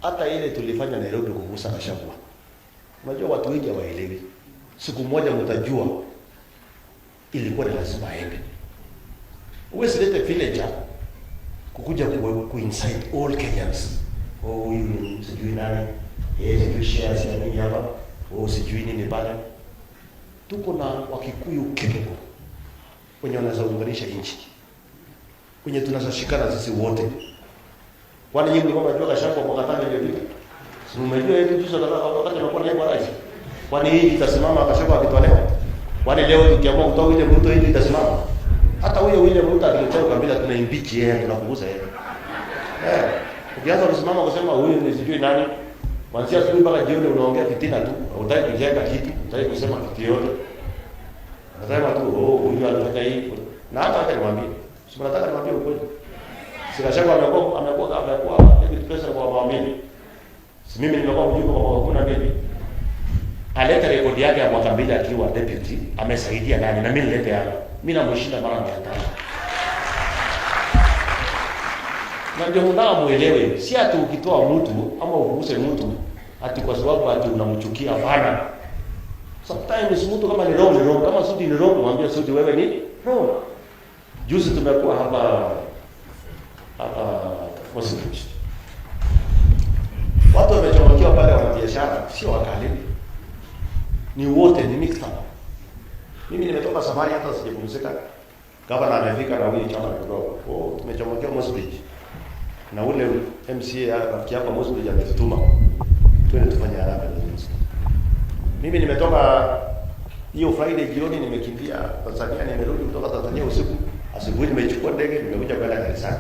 Hata ile tulifanya Nairobi kugusa Gachagua. Unajua watu wengi hawaelewi. Siku moja mtajua ilikuwa ni lazima aende. Huwezi lete villager kukuja ku incite all Kenyans. Oh, huyu ni sijui nani, yeye sijui shares ya nini hapa, oh sijui nini pale. Tuko na Wakikuyu capable wenye wanaweza unganisha nchi, wenye tunaweza shikana sisi wote. Kwani nyinyi mlikuwa mnajua Gachagua mwaka 5 iliyopita? Si mmejua hivi juzi wakati anakuwa naibu rais? Kwani hii itasimama Gachagua akitolewa? Kwani leo tukiamua kutoa William Ruto hii itasimama? Hata huyo William Ruto akiletea ukabila tuna impeach yeye, tunafukuza yeye. Eh, ukianza kusimama kusema huyu ni sijui nani, kuanzia asubuhi mpaka jioni unaongea fitina tu, hutaki kujenga kitu, hutaki kusema kitu yote. Unasema tu oh, huyu alifanya hii. Na hata niwaambie. Si mnataka niwaambie ukweli? Si Gachagua amekuwa deputy president kwa mwaka 2. Si mimi nimekuwa mjumbe kwa mwaka 12. Alete rekodi yake ya mwaka 2 akiwa deputy, amesaidia nani? Na mimi nilete yangu. Mimi namshinda mara 500. Na ndio mnataka muelewe, si ati ukitoa mtu ama uguse mtu ati kwa sababu ati unamchukia, hapana. Sometimes mtu kama ni wrong ni wrong, kama Sudi ni wrong, mwambie Sudi wewe ni wrong. Juzi tumekuwa hapa Mosbridge. Watu wamechomokiwa pale wana biashara, sio wakali. Ni wote ni mixed up. Mimi nimetoka safari hata sijapumzika. Gavana amefika na huyu chama kidogo. Oh, tumechomokiwa Mosbridge. Na ule MCA rafiki yako Mosbridge ametutuma. Twende tufanye haraka nzuri. Mimi nimetoka hiyo Friday jioni, nimekimbia Tanzania, nimerudi kutoka Tanzania usiku. Asubuhi nimechukua ndege, nimekuja kwenda kanisani.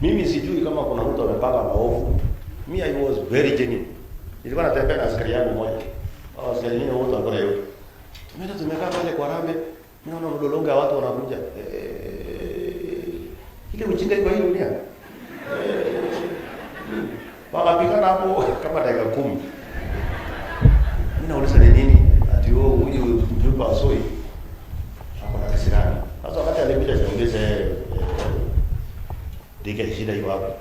Mimi sijui kama kuna mtu amepanga maovu. Me, I was very genuine. Nilikuwa natembea na askari yangu mmoja. Hao askari wengine wote walikuwa Nairobi. Tumeenda tumekaa pale kwa Rambe, mimi naona mlolongo ya watu wanakuja. Ile ujinga iko hii dunia. Wakapigana hapo kama dakika 10. Mimi nauliza ni nini? Ati wewe huyu mjumbe wa Soi hapo na kisirani. Sasa wakati alikuja niulize Dika shida iko wapi?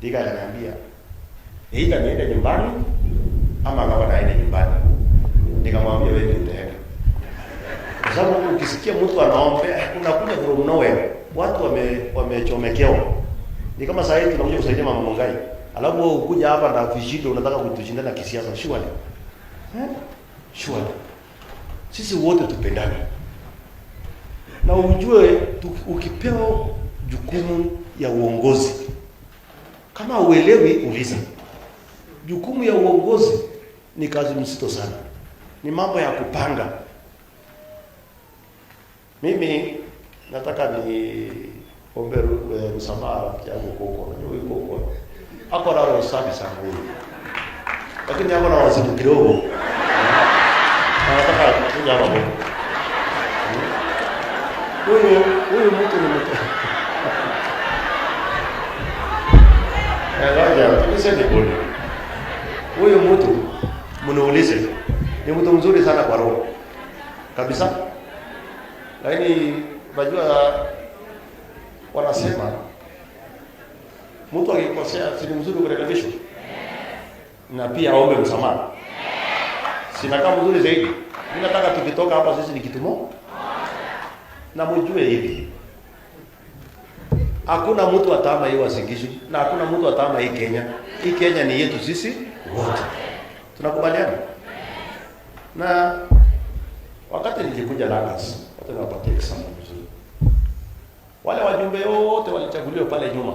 Dika akaniambia either niende nyumbani ama kama naende nyumbani. Nikamwambia wewe ndio utaenda. Kwa sababu ukisikia mtu anaombea unakuja from nowhere. Watu wamechomekewa. Ni kama sasa hivi tunakuja kusaidia mama Mungai. Alafu wewe ukuja hapa na vishindo unataka kutushindana kisiasa surely. Eh? Surely. Sisi wote tupendane. Na ujue ukipewa jukumu ya uongozi, kama uelewi uliza. Jukumu ya uongozi ni kazi mzito sana. Ni mambo ya kupanga. Mimi nataka ni ombe msamaha rafiki yangu Koko. Unajua huyu Koko ako na roho safi sana huyu. Lakini ako na wazimu kidogo. Anataka kuja hapa Koko. Huyu mtu ni mtu. Ngoja, tuliseme pole. Huyu mtu mniulize, ni mtu mzuri sana kwa roho. Kabisa. Lakini unajua wanasema mtu akikosea si ni mzuri kurekebishwa? Na pia aombe msamaha. Sina kama mzuri zaidi. Mimi nataka tukitoka hapa sisi ni kitu moja. Na mjue hivi. Hakuna mtu atama hii Uasin Gishu na hakuna mtu atama hii Kenya. Hii Kenya ni yetu sisi wote. Tunakubaliana? Na wakati nilikuja Langas, watu niwapatie example mzuri. Wale wajumbe wote walichaguliwa pale nyuma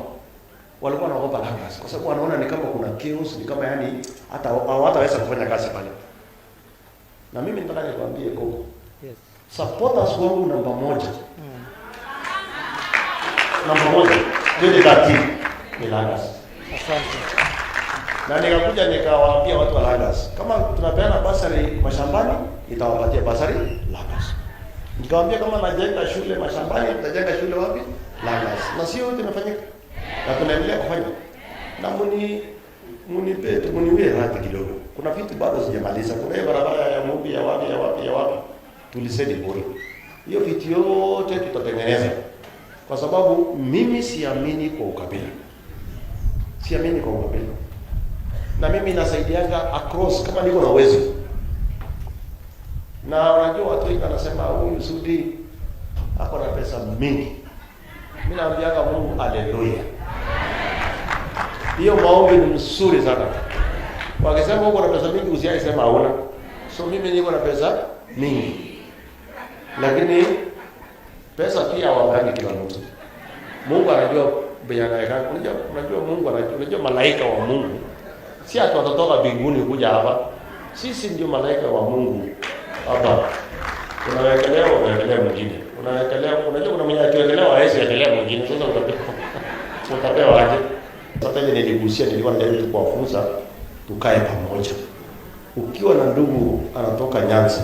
walikuwa wanaogopa Langas kwa sababu wanaona ni kama kuna chaos, ni kama yani hata hawataweza kufanya kazi pale. Na mimi nataka nikwambie Koko. Yes. Supporters wangu namba 1. Namba 1 2013 ni Langas. Asante. Na nikakuja nikawaambia watu wa Langas, kama tunapeana basari mashambani, nitawapatia basari Langas. Nikawaambia kama najenga shule mashambani, nitajenga shule wapi? Langas. Na sio yote imefanyika. Na tunaendelea kufanya. Na munipe, muniwie radhi kidogo. Kuna vitu bado sijamaliza. Kuna hiyo barabara ya Mumbi ya wapi ya wapi ya wapi. Tuliseni bure. Hiyo vitu yote tutatengeneza. Kwa sababu mimi siamini kwa ukabila. Siamini kwa ukabila. Na mimi nasaidianga across kama niko na uwezo. Na unajua watu wengi wanasema huyu Sudi ako na pesa mingi. Mimi naambianga Mungu haleluya. Hiyo maombi ni mzuri sana. Wakisema uko na pesa mingi usiai sema hauna. So mimi niko na pesa mingi. Lakini pesa pia hawapeani kila mtu. Mungu anajua venye anaweka. Unajua Mungu anajua, unajua malaika wa Mungu. Si ati watatoka mbinguni kuja hapa. Sisi ndio malaika wa Mungu hapa. Unawekelea, unawekelea mwingine. Unawekelea, unajua kuna mwenye akiwekelewa hawezi wekelea mwingine. Sasa utapewa aje? Sasa ile niligusia, nilikuwa najaribu kuwafunza tukae pamoja. Ukiwa na ndugu anatoka Nyanza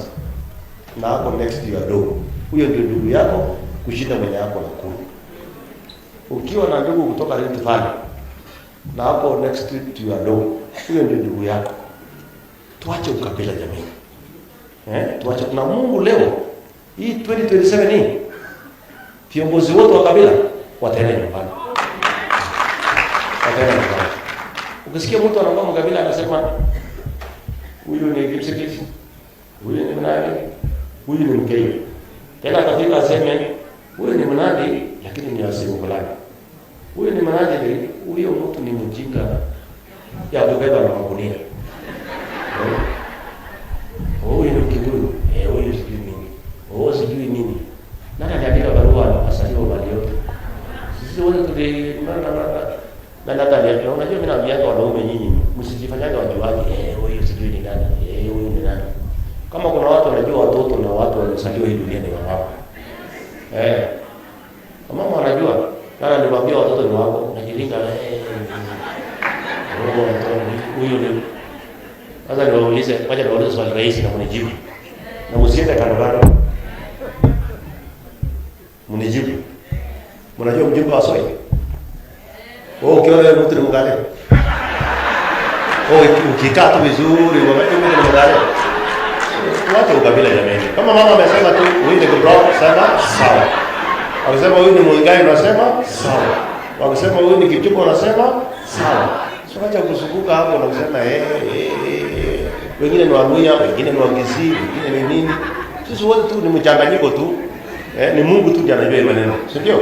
na ako next to your door, huyo ndio ndugu yako kushinda mwenye yako Nakuru. Ukiwa na ndugu kutoka Rift Valley na hapo next to your door, huyo ndio ndugu yako. Tuache ukabila jamii. Tuache na Mungu leo hii 2027 hii viongozi wote wa kabila wataenda nyumbani. Wataenda nyumbani. Ukisikia mtu anakuwa mkabila anasema huyu ni Kipsigis, huyu ni Mnandi, huyu ni Mkenya. Tena atafika aseme huyu ni Mnandi lakini ni asimu fulani. Huyu ni Mnandi, huyo mtu ni mjinga ya kubeba na magunia. Huyu ni Mkikuyu, huyu sijui nini. Oh, sijui nini. Nani aliandika barua asaliwa mali yote? Sisi wote tuli na na hata unajua mimi naambianga wanaume nyinyi msijifanyaje wajuaji, huyu sijui ni nani, huyu ni nani. Kama kuna watu wanajua watoto na watu waliozaliwa hii dunia ni wamama. Wamama wanajua. Nani aliwaambia watoto ni wako? Najilinga huyu ni. Sasa niwaulize, wacha niwaulize swali rahisi na mnijibu. Na msiende kando kando. Mnijibu. Mnajua mjumbe wa Swahili? Wewe ukiona yule mtu ni mgale. Wewe ukikaa tu vizuri wakati mtu ni mgale. Tuache ukabila jamani. Kama mama amesema tu huyu ni Kibro, sema sawa. Wakisema huyu ni Muigai unasema sawa. Wakisema huyu ni Kipchumba unasema sawa. So acha kuzunguka hapo na kusema wengine ni Waluhya, wengine ni Wakisii, wengine ni nini. Sisi wote tu ni mchanganyiko tu. Ni Mungu tu ndiye anajua maneno. Si ndio?